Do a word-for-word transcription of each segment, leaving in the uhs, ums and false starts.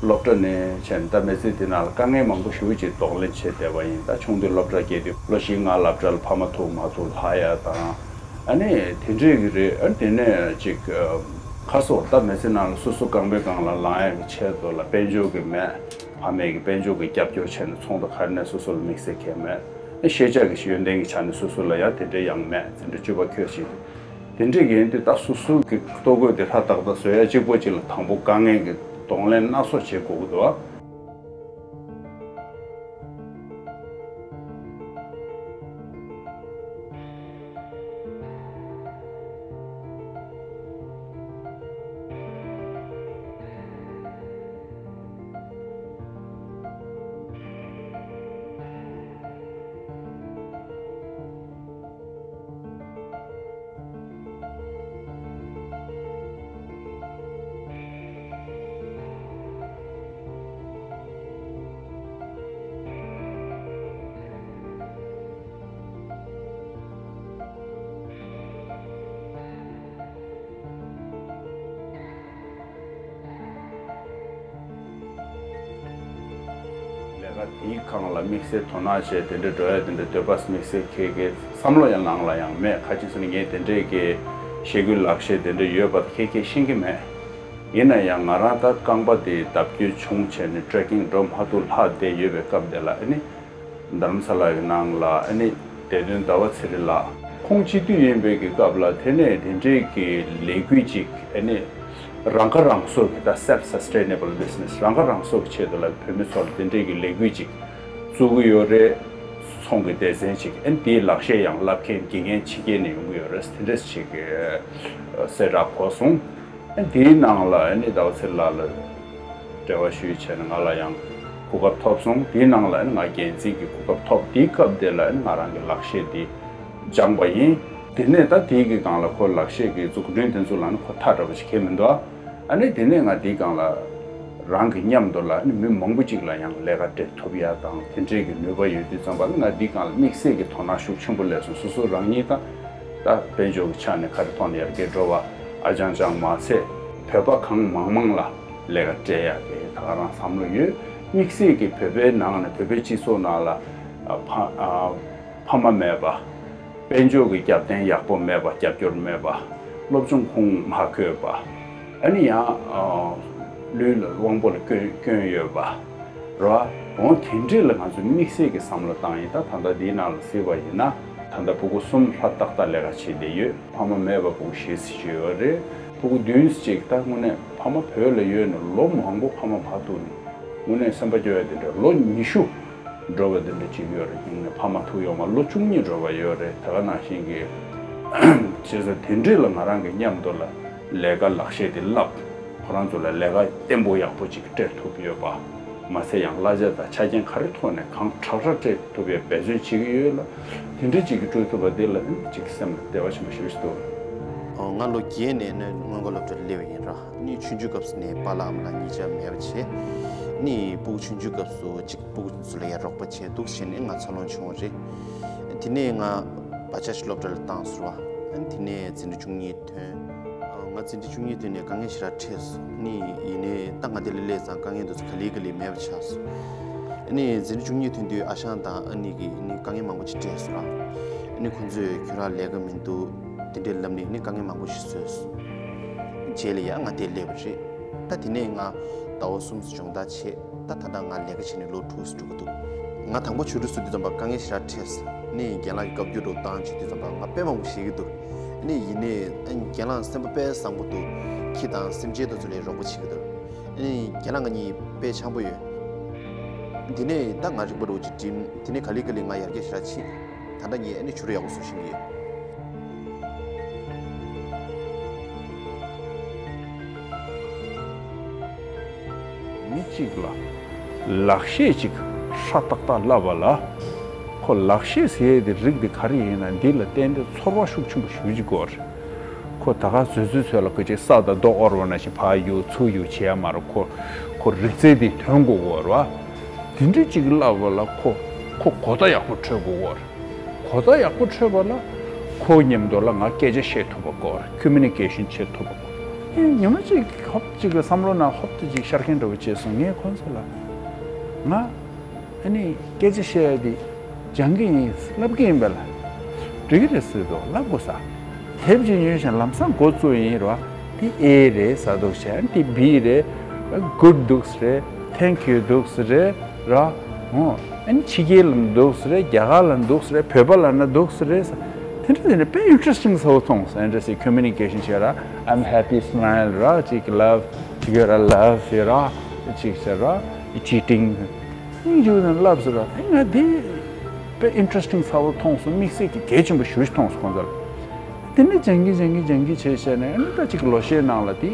སློབ་གྲྭ་ནས་བྱས་ནས་ད་མི་ཚེ་འདི་ནང་ལ་དཀའ་ངལ་མང་པོ་ཞེ་པོ་ཅིག་གདོང་ལེན་བྱས་བསྡད་པ་ཡིན། ད་ཆུང་དུས་སློབ་གྲྭ་སྐྱེལ་དུས་ལོ་བཞི་ལྔ་སློབ་གྲྭ་ལ་ཕ་མ་ཐུག་མ་ཐུག་ལྷག་ཡ་དང་། ཨ་ནི་དེ་འདྲས་ཀྱི་རེད། ཨ་དེ་ནས་ཅིག་ཁ་སོ་ད་མི་ཚེ་ནང་ལ་སོ་སོ་རྐང་པའི་སྒང་ལ་ལངས་ཡ་གི་ཆེད་དུ་ལ་དཔལ་འབྱོར་གྱི་མེད། ཕ་མས་ཀྱི་དཔལ་འབྱོར་གྱི་རྒྱབ་སྐྱོར་བྱས་ནས་ཚོང་དང་ག་རེ་ནས་སོ་སོ་ལ་དམིགས་བསལ་གང་ཡང་མེད། ཨ་ཤེས་བྱ་གི་ཡོན་ཏན་གྱི་ཆ་ནས་སོ་སོ་ལ་ཡང་དེ་འདྲས་ཡང་མེད། དེ་འདྲས་སྤྱོད་པ་འཁྱོལ་ཞིག་དེ་འདྲས་ཀྱི་ཡིན་དུས་ད་སོ་སོ་གི་ལྟོ་གོས་དེ་ཧྲ་ཏག་ཏག་བཟོ་ཡ་གཅིག་པོ་གཅིག་ལ་དང་པོ་དཀའ་ངལ་གྱི་གདོང་ལེན་སྣ་ཚོགས་བྱེད་དགོས་ཀྱི་འདུག་ཨ། ལས་ཀ་དེའི་སྒང་ལ་དམིགས་བསལ་དོ་སྣང་བྱས་དེ་འདྲ་འགྲོ་ཡ་དེ་འདྲ་འདོད་པ་དམིགས་བསལ་ཁྱེད་ཀྱི་བསམ་བློ་ཡང་ནང་ལ་ཡང་མེད། ཁ་ཅིག་སོང་ནས་ངས་དེ་འདྲས་ཀྱི་ཤེས་རྒྱུ་ལག་ཤེས་དེ་འདྲ་ཡོད་པ་ཁྱེད་ཀྱིས་ཤེས་ཀྱི་མེད། ཡིན་ན་ཡང་ང་རང་ད་རྐང་པ་དེ་ལྡབ་འགྱུར་བྱུང་བྱས་ནས་ཊེ་རེག་ཀིང་འགྲོ་མ་ཐུབ་ལྷག་བསྡད་ཡོད་པའི་སྐབས་དེ་ལ་ཨ་ནི། རྡ་རམ་ས་ལ་གི་ནང་ལ་ཨ་ནི་བདེ་དོན་ཟླ་བ་ཚེ་རིང་ལགས་ཁོང་སྤྱི་འཐུས་ཡིན་པའི་གི་སྐབས་ལ་དེ་ནས་དེ་འདྲའི་གི་ལས་འགུལ་ཅིག་ཨ་ནི་རང་ཁ་རང་གསོ་གི་ད་self sustainable business རང་ཁ་རང་གསོ་གི་ཆེད་དུ་ལ་བོད་མི་ཚོ་ལ་དེ་འདྲའི་གི་ལས་འགུལ་ཅིག་བཙུགས་གི་ཡོད་རེད། ཚོང་གི་སྡེ་ཚན་ཅིག་ཨ་ནི་དེའི་ལག་ཤེས་ཡང་བསླབ་མཁན་དགེ་རྒན་ཕྱི་རྒྱལ་ནས་ཡོང་གི་ཡོད་རེད། དེ་འདྲས་ཅིག་གི་གསལ་བསྒྲགས་གོ་སོང་། ཨ་དེའི་ནང་ལ་ཨ་ནི་ཟླ་བ་ཚེ་རིང་ལགས་ལ་འབྲེལ་བ་ཞུས་བྱས་ནས་ང་ལ་ཡང་གོ་སྐབས་ཐོབ་སོང་། དེའི་ནང་ལ་ཨ་ནི་ང་འགན་འཛིན་གྱི་གོ་སྐབས་ཐོབ། དེའི་སྐབས་དེ་ལ་ཨ་ནི་ང་རང་གི་ལག་ཤེས་དེ་སྦྱངས་པ་ཡིན། དེ་ནས་ད་དེའི་གི་སྒང་ལ་ཁོ་ལག་ཤེས་ཀྱི་འཛུགས་སྐྲུན་དེ་ཚོ་ལ་ནི་ཁོ་ཐག་འདྲ་པོ་ཞིག་ཁེལ་མི་འདུག་ཨ་ནི་དེ་ནས་ང་དེའི་སྒང་ལ་རང་གི་མཉམ་དུ་ལ་ཨ་ནི་མི་མང་པོ་ཅིག་ལ་ཡང་ལས་ཀ་སྤྲད་ཐུབ་ཡ་དང་དེ་འདྲའི་གི་ནུས་པ་ཡོད་དུས་ཙམ་པ་ལ་ང་དེའི་སྒང་ལ་དམིགས་བསལ་གྱི་དོ་སྣང་ཤུགས་ཆེན་པོ་སླེབས་སོང་། སོ་སོ་རང་ཉིད་དང་། ད་དཔལ་འབྱོར་གྱི་ཆ་ནས་ག་རེ་ཐོག་ནས་ཡར་རྒྱས་འགྲོ་བ་ཨ་ཅང་ཅང་མ་ཚད་བོད་པ་གང་མང་མང་ལ་ལས་ཀ་སྤྲད་ཡག་གི་ད་ག་རང་བསམ་བློ་ཡོད། དམིགས་བསལ་གྱི་བོད་པའི་ནང་ནས་བོད་པའི་སྤྱི་ཚོགས་ནང་ལ་ཨ་ཕ་ཨ་ཕ་མ་མེད་པ། དཔལ་འབྱོར་གྱི་རྒྱབ་རྟེན་ཡག་པོ་མེད་པ། རྒྱབ་སྐྱོར་མེད་པ། སློབ་སྦྱོང་ཁུངས་མ་འཁྱོལ་བ། ཨ་ནི་ཡང་ཨ་ལུས་ལ་དབང་པོ་ལ་སྐྱོན་སྐྱོན་ཡོད་པ། རེད་བ། འོ་དེ་འདྲས་ལ་ང་ཚོས་དམིགས་བསལ་གྱི་བསམ་བློ་བཏང་ཡིན། ད་ད་ལྟ་འདིའི་ནང་ལ་གཟིགས་པ་ཡིན་ན། ད་ལྟ་ཕྲུ་གུ་གསུམ་ལྷ་ཏག་ཏག་ལས་ཀ་བྱེད་བསྡད་ཡོད། ཕ་མ་མེད་པ་ཕྲུ་གུ་བཞི་ཙམ་ཅིག་ཡོད་རེད། ཕྲུ་གུ་བདུན་ཅིག་ད་དངོས་གནས་ཕ་མ་བོད་ལ་ཡོད་ནས་ལོ་མང་པོ་ཕ་མ་མ་ཐུག་ནས་དངོས་གནས་སེམས་པ་སྐྱོ་ཡ་དེ་འདྲ་ལོ་ཉི་ཤུ་འགྲོ་བ་དེ་འདྲ་ཅིག་ཡོད་རེད། དངོས་གནས་ཕ་མ་ཐུག་ཡོང་བ་ལོ་བཅུ་གཉིས་འགྲོ་བ་ཡོད་རེད། ད་ག་ནང་བཞིན་གྱི་བྱས་ཙང་དེ་འདྲས་ལ་ང་རང་གི་མཉམ་དུ་ལ་ལས་ཀ་ལག་ཤེས་དེ་བསླབ། ཁོ་རང་ཚོ་ལ་ལས་ཀ་བརྟན་པོ་ཡག་པོ་ཅིག་སྤྲད་ཐུབ་ཡོད་པ། མ་ཚད་ཡང་གླ་ཆ་དང་ཆ་རྐྱེན་ག་རེ་ཐོག་ནས་གང་དྲག་དྲག་སྤྲད་ཐུབ་པའི་འབད་བརྩོན་བྱེད་ཀྱི་ཡོད་ལ། དེ་འདྲ་ཅིག་གི་སྤྲོད་ཐུབ་པ་དེ་ལ་ཅིག་སེམས་ལ་བདེ་བ་ཆེན་པོ་ཞེ་པོ་ཞིག་འདུག་ང་ལོ་བརྒྱད་ནས་ནི་སྔོན་འགོག་སློབ་གྲྭར་སླེབས་པ་ཡིན་ར། ནི་ཆུང་ཆུང་སྐབས་སུ་ནས་པཱ་ལགས་ཨ་མ་ལགས་གཉིས་ཆ་མེད་པ་བྱས། ནི་སྤུ་གུ་ཆུང་ཆུང་སྐབས་སུ་ཅིག་སྤུ་གུ་ཚོ་ལ་ཡ་རོགས་པ་བྱས་འདུག་བྱས་ནས་ང་འཚར་ལོངས་བྱུང་བ་རེད། དེ་ནས་ང་བ་ཅག་ཞིག་སློབ་གྲྭ་ལ་བཏང་ཟེར་བ། དེ་ནས་འཛིན་གྲྭ་བཅུ་གཉིས་ཐོན། ང་འཛིན་གྲྭ་བཅུ་གཉིས་ཐོན་ནས་དཀའ་ངལ་ཞེ་དྲག་འཕྲད་སོང་། ནི་ཡིན་ནའི་ད་ང་དེ་ལ་སླེབས་ཙང་དཀའ་ངལ་འདུག་ཚོ་ག་ལེ་ག་ལེ་མེད་པ་ཆགས་སོང་། ནི་འཛིན་གྲྭ་བཅུ་གཉིས་ཐོན་དུས་ཨ་ཞང་དང་ཨ་ནེ་གིས་ནི་དཀའ་ངལ་མང་པོ་ཅིག་འཕྲད་སོང་ར། ནི་ཁོང་ཚོས་ཁྱོད་རང་ལས་ཀ་མི་འདུག་དེ་འདྲས་ལབ་ནས་ནི་དཀའ་ངལ་མང་པོ་ཞིག་བཟོས་སོང་། རྗེས་ལ་ཡང་ང་དེ་སླེབས་པ་རེད། ད་དེ་ནས་ང་ཟླ་བ་གསུམ་སྦྱོང་བརྡར་བྱས། ད་ད་ལྟ་ང་ལས་ཀ་བྱས་ནས་ལོ་དྲུག་ཙམ་འགྲོ་གི་འདུག་ང་དང་པོ་ཆུང་དུས་སུ་དུས་ཙམ་པ་དཀའ་ངལ་ཞེ་དྲག་འཕྲད་སོང་། ནི་རྒན་ལགས་ཀྱིས་བཀའ་བཀྱོན་འདྲ་བཏང་བྱས་དུས་ཙམ་པ་ང་དཔེ་མང་པོ་ཞིག་ཤེས་ཀྱི་འདུག་ནི་ཡིན་ནའི་རྒན་ལགས་སེམས་པ་དཔེ་བཟང་པོ་འདུག་ཁྱི་དང་སེམས་ཅན་དེ་ཚོ་ལ་རོགས་པ་བྱེད་ཀྱི་འདུག་ནི་རྒན་ལགས་ང་གཉིས་དཔེ་འཆམ་པོ་ཡོད། དེ་ནས་ད་ང་རིག་པ་རུ་ཅིག་འགྲིམ། དེ་ནས་ག་ལེ་ག་ལེ་ང་ཡར་རྒྱས་ཞེ་དྲག་ཕྱིན། ད་ལྟ་ངས་ཨ་ནི་ཆུ་རུ་ཡག་པོ་བཟོ་ཤེས་ཀྱི་ཡོད། མི་གཅིག་ལ་ལག་ཤེས་ཅིག་ཧྲ་ཏག་ཏག་བསླབ་པ་ལ། ཁོ་ལག་ཤེས་ཟེར་ཡས་དེ་རིགས་དེ་ག་རེ་ཡིན་ན་འདི་ལ་བརྟེན་ཏེ་ཚོར་བ་ཤུགས་ཆེན་པོ་ཞེ་པོ་ཅིག་དགོས་རེད། ཁོ་ད་ག་བཟོས་ཚོད་ཚོད་ལ་ཁོ་ཅིག་ས་དང་རྡོ་དབོར་བ་ན་བཞིན་ཕར་གཡུག་ཚུར་གཡུག་བྱེད་ཡ་མ་རེད། ཁོ་ཁོ་རིག་རྩལ་དེ་ཐོན་དགོས་ཀྱི་ཡོད་རེད་བ། དེ་འདྲ་ཅིག་བསླབ་པ་ལ་ཁོ་ཁོ་གོ་བརྡ་ཡག་པོ་འཕྲོད་དགོས་ཀྱི་ཡོད་རེད། གོ་བརྡ་ཡག་པོ་འཕྲོད་པ་ལ་ཁོ་མཉམ་དུ་ལ་ང་སྐད་ཆ་བཤད་ཐུབ་པ་དགོས་རེད། ཁོ་མུ་ནི་ཀེ་ཤན་བྱེད་ཐུབ་པ་དགོས། ཉི་མ་གཅིག་ཧོབ་གཅིག་གི་བསམ་བློ་ནང་ཧོབ་ཏེ་གཅིག་ཤར་མཁན་འདྲ་བོ་བྱས་སོང་། ངས་ཁོང་ཚོ་ལ། ང་ཨ་ནི་སྐད་ཆ་བཤད་ཡ་དེ་སྦྱང་གི་ཡིན། ལབ་གི་ཡིན་པས་ལ། འགྲིག་གི་རེད་ཟེར་དུས་ལབ་དགོས་ས། དེབ་ཅིག་ཉོས་ཤིང་ལམ་སང་འགོ་བཙུགས་ཡིན་རོ། དེ་ཨེ་རེད་ཟེར་འདུག་བྱས། དེ་བི་རེད། གུཌ་འདུག་ཟེར། ཐེང་ཀིའུ་འདུག་ཟེར་ར། འོ། ཨ་ནི་ཕྱི་རྒྱལ་ལ་འདུག་ཟེར། རྒྱ་གར་ལ་འདུག་ཟེར། བོད་པ་ལ་ན་འདུག་ཟེར། དེ་འདྲ་དེ་འདྲ་དཔེ་ཨིན་ཊི་རེ་སི་ཊིང་ཚ་བོ་མཐོང་སོང་། ཨིན་ཊི་རེ་སི་ཊིང་ཁོ་མུ་ནི་ཀེ་ཤན་བྱས་ར། I'm happy smile ར། ཅིག་ལབ་ཅིག་ཡོད་ར། ལབ་ཟེར་ར། ཅིག་ཟེར་ར། ཅི་ཏིང་། སྙིང་རྗེ་ནས་ལབ་ཟེར་ར། ཨེ་ང་དེ་དཔེ་ཨིན་ཊི་རེ་སི་ཊིང་ཚ་བོ་མཐོང་སོང་། དམིགས་བསལ་གྱི་གལ་ཆེན་པོ་ཞེ་པོ་ཅིག་མཐོང་སོང་ཁོང་ཚོ་ལ། དེ་ནས་སྦྱང་གི་སྦྱང་གི་སྦྱང་གི་བྱས་བྱས་ནས། ཨ་ནི་ད་ཅིག་ལོ་ཤས་ནང་ལ་དེ་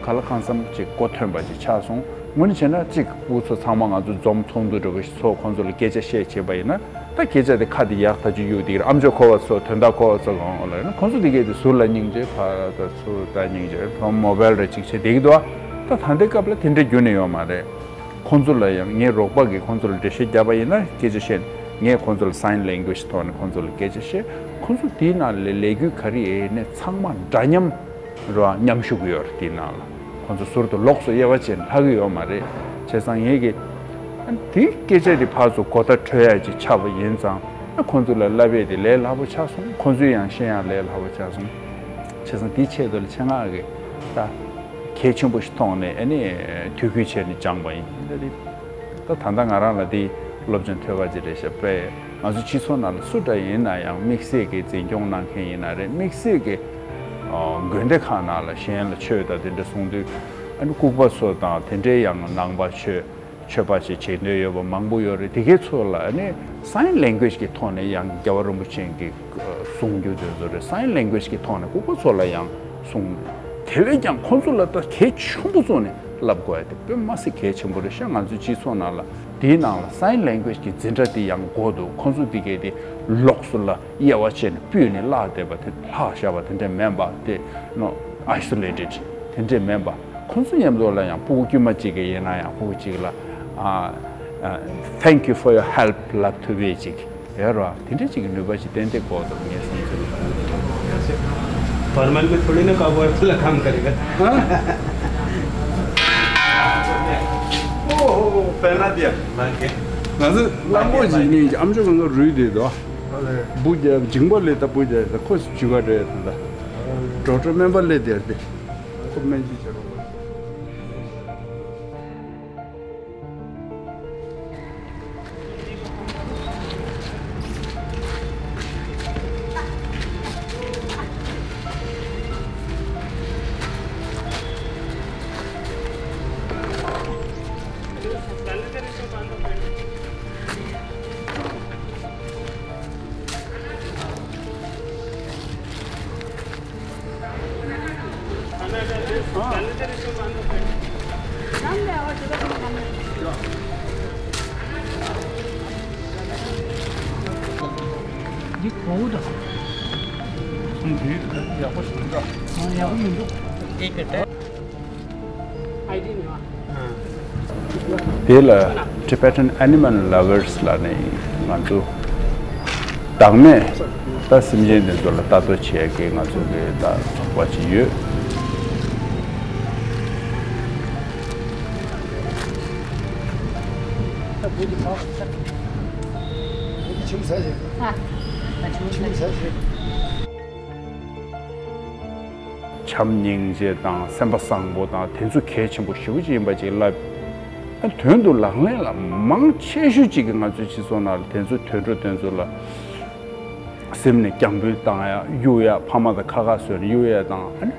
ག་ལ་གང་འཚམ་ཅིག་གོ་ཐོན་པ་ཅིག་ཆགས་སོང་། དངོས་གནས་བྱས་ན་ཅིག་སྐུ་ཚོ་ཚང་མ་ང་ཚོ་འཛོམས་ཚོགས་འདུ་འདྲ་བོ་ཞིག་ཚོགས། ཁོང་ཚོ་ལ་སྐད་ཆ་བཤད་བྱས་པ་ཡིན་ན། ད་སྐད་ཆ་དེ་ཁ་དེ་ཡག་ཐག་ཆོད་གཡུག་དེ་གི་ར། ཨ་མཆོག་ཁོ་བ་ཚོ་དོན་དག་ཁོ་བ་ཚོ་གང་ལ་ཡིན་ན། ཁོང་ཚོ་དེ་གས་དེ་ཟུར་ལ་སྙིང་རྗེ། ཕར་ད་ཚུར་ད་སྙིང་རྗེ། ཕར་མོ་བལ་རེ་ཅིག་བྱས་བསྡད་ཀྱི་འདུག་ཨ། ད་ད་ལྟའི་སྐབས་ལ་དེ་འདྲ་འགྱུར་ནས་ཡོད་མ་རེད། ཁོང་ཚོ་ལ་ཡང་ངའི་རོགས་པ་གིས་ཁོང་ཚོ་ལ་འགྲེལ་བཤད་བརྒྱབ་པ་ཡིན་ན། སྐད་ཆ་བཤད། ངས་ཁོང་ཚོ་ལ་སའིན་ལེང་གུ་ཨེཇ་ཐོག་ནས་ཁོང་ཚོ་ལ་སྐད་ཆ་བཤད། ཁོང་ཚོ་དེའི་ནང་ལ་ལས་འགུལ་ག་རེ་ཡིན་ནའི་ཚང་མ་འདྲ་མཉམ་རོ། མཉམ་ཞུགས་ཡོད་རེད་དེའི་ནང་ལ། ཁོང་ཚོ་ཟུར་དུ་ལོགས་སུ་དབྱེ་བ་ཕྱེ་ལྷག་གི་ཡོད་མ་རེད། བྱས་ཙང་ངས་གི་ཨ་དེའི་སྐད་ཆ་དེ་ཕར་ཚུར་གོ་བརྡ་འཕྲོད་ཡ་ཅིག་ཆགས་པ་ཡིན་ཙང་། ཨ་ཁོང་ཚོ་ལ་ལབ་ཡས་དེ་ལས་སླ་པོ་ཆགས་སོང་། ཁོང་ཚོས་ཡང་ཤེས་ཡ་ལས་སླ་པོ་ཆགས་སོང་། བྱས་ཙང་དེའི་ཆེད་དུ་ལ་ཆེད་མངགས་གི་ད་གལ་ཆེན་པོ་ཞིག་མཐོང་ནས། ཨ་ནི་ཐུགས་ཁུར་བྱས་ནས་སྦྱངས་པ་ཡིན། ད་དེ་ད་ད་ལྟ་ང་རང་ལ་དེ་སློབ་སྦྱོང་ཐོལ་པ་ཅིག་རེད་ཤག་པས། ང་ཚོ་སྤྱི་ཚོགས་ནང་ལ་སུ་འདྲ་ཡིན་ན་ཡང་། དམིགས་བསལ་གྱི་འཛིན་སྐྱོང་གནང་མཁན་ཡིན་ན་རེད། དམིགས་བསལ་གྱི་ཨ་དགོན་སྡེ་ཁག་ནང་ལ་གཞན་ལ་ཆོས་དང་དེ་འདྲ་གསུང་དུས། ཨ་ནི་ལྐུགས་པ་ཚོ་དང་དེ་འདྲའི་ཡང་ནང་པ་ཆོས་ཆོས་པ་ཞིག་བྱེད་འདོད་ཡོད་པ་མང་པོ་ཡོད་རེད། དེ་གའི་ཚོ་ལ་ཨ་ནི་སའིན་ལེང་གུ་ཨེཇ་གི་ཐོག་ནས་ཡང་རྒྱལ་བ་རིན་པོ་ཆེ་གི་གསུང་རྒྱུ་དེ་ཚོ་རེད། སའིན་ལེང་གུ་ཨེཇ་གི་ཐོག་ནས་ལྐུགས་པ་ཚོ་ལ་ཡང་གསུང་། དེ་བས་ཀྱང་ཁོང་ཚོ་ལ་ད་གལ་ཆེན་པོ་བཟུང་ནས་ལབ་དགོས་ཡ་དེ་དཔེ་མ་སྲིད་གལ་ཆེན་པོ་རེད་ཤག། ང་ཚོའི་སྤྱི་ཚོགས་ནང་ལ་དེའི་ནང་ལ་སའིན་ལེང་གུ་ཨེཇ་གི་འཛིན་གྲྭ་དེ་ཡང་དགོས་འདུག། ཁོང་ཚོ་དེ་གས་དེ་ལོགས་སུ་ལ་དབྱེ་བ་ཕྱེ་ནས་སྤུས་ནས་བརླག་བསྡད་པ་དེ། བརླག་བཞག་པ་དེ་འདྲ་མིན་པ་དེ་ནོ། ཨའི་སོ་ལེ་ཊེཌ་དེ་འདྲ་མིན་པ། ཁོང་ཚོ་མཉམ་དུ་ལ་ཡང་ཕྲུ་གུ་དཀྱུས་མ་གཅིག་གིས་ཡིན་ན་ཡང་ཕྲུ་གུ་གཅིག་ལ་ཨ་ཨ་Thank you for your help ལབ་ཐུབ་པའི་ཅིག་ཡོད་རེད་བ། དེ་འདྲ་ཅིག་གི་ནུས་པ་ཞིག་ཏན་ཏན་དགོས་འདུག། ངའི་བསམ་ཚུལ། फॉर्मल में थोड़ी ना कॉपी वाला काम करेगा। ओहो, पहला दिया। ང་ཚོ་གླང་པོ་ཆེ་ནས་ཨ་མཆོག་གང་ག་རུལ་བསྡད་འདུག། འབུ་རྒྱབ་འཇིང་པ་ལས་ད་འབུ་རྒྱབ་ད་ཁོ་བྱུས་ཀ་རེད་ད། ཌོག་ཊར་སྨན་པ་སླེབས་བསྡད་དེ། ཁོ་སྨན་བཅོས་བྱེད་རོགས། འདི་གོ་བོ་དང་། ཡག་པོ་ཞིག་མི་འདུག། ཡག་པོ་མི་འདུག། དེ་ལ་Tibetan Animal Lovers ལ་ནི་ང་ཚོ་བདག་མེད་ད་སེམས་ཅན་དེ་ཚོ་ལ་ལྟ་རྟོག་བྱེད་ཡག་གི་ང་ཚོ་གི་ད་ཚོགས་པ་ཅིག་ཡོད། བྱམས་སྙིང་རྗེ་དང་སེམས་པ་བཟང་པོ་དང་དེ་ཚོ་གལ་ཆེན་པོ་ཞེ་པོ་ཅིག་ཡིན་པ་ཅིག་ལབ། ཨ་དོན་དུ་ལག་ལེན་ལ་མང་ཆེ་ཤོས་ཅིག་གིས་ང་ཚོའི་སྤྱི་ཚོགས་ནང་ལ་དེ་ཚོ་དུད་འགྲོ་དེ་ཚོ་ལ་གཟིམ་ནས་རྒྱང་འབུད་བཏང་ཡ། གཡུག་ཡ། ཕ་མ་དང་ཁ་ཁ་བཟོས་ནས་གཡུག་ཡ་དང་། ཨ་ནི་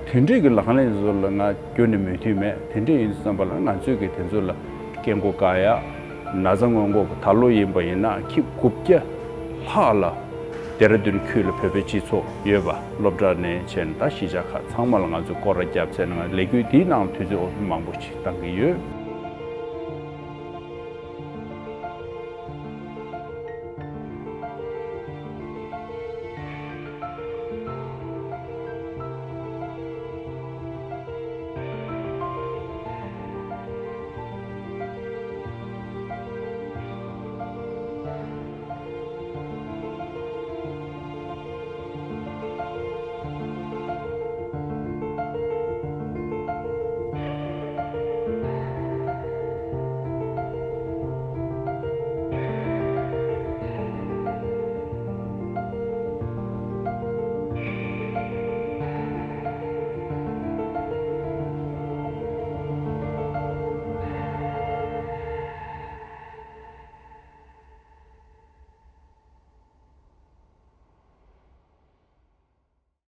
དེ་འདྲས་ཀྱི་ལག་ལེན་ཚོ་ལ་ང་རྒྱུན་ནས་མོས་མཐུན་མེད། དེ་འདྲས་ཡིན་དུས་ཙམ་པ་ལ་ང་ཚོས་ཀྱིས་དེ་ཚོ་ལ་སྐད་མགོ་བཀག་ཡ། ན་ཚ་སྔོན་འགོག་གི་ད་ལོ་ཡིན་པ་ཡིན་ན་ཁྱི་དགུ་བརྒྱ་ལྷག་ལ་ལྡེ་ར་ལྡུན་ཁུལ་ལ་བོད་པའི་སྤྱི་ཚོགས་ཡོད་པ། སློབ་གྲྭ་ནས་བྱས་ནས་ད་གཞིས་ཆགས་ཁག་ཚང་མ་ལ་ང་ཚོས་སྐོར་ར་བརྒྱབ་བྱས་ནས་ང་ལས་འགུལ་འདིའི་ནང་དུས་ཚོད་མང་པོ་ཞིག་བཏང་གི་ཡོད།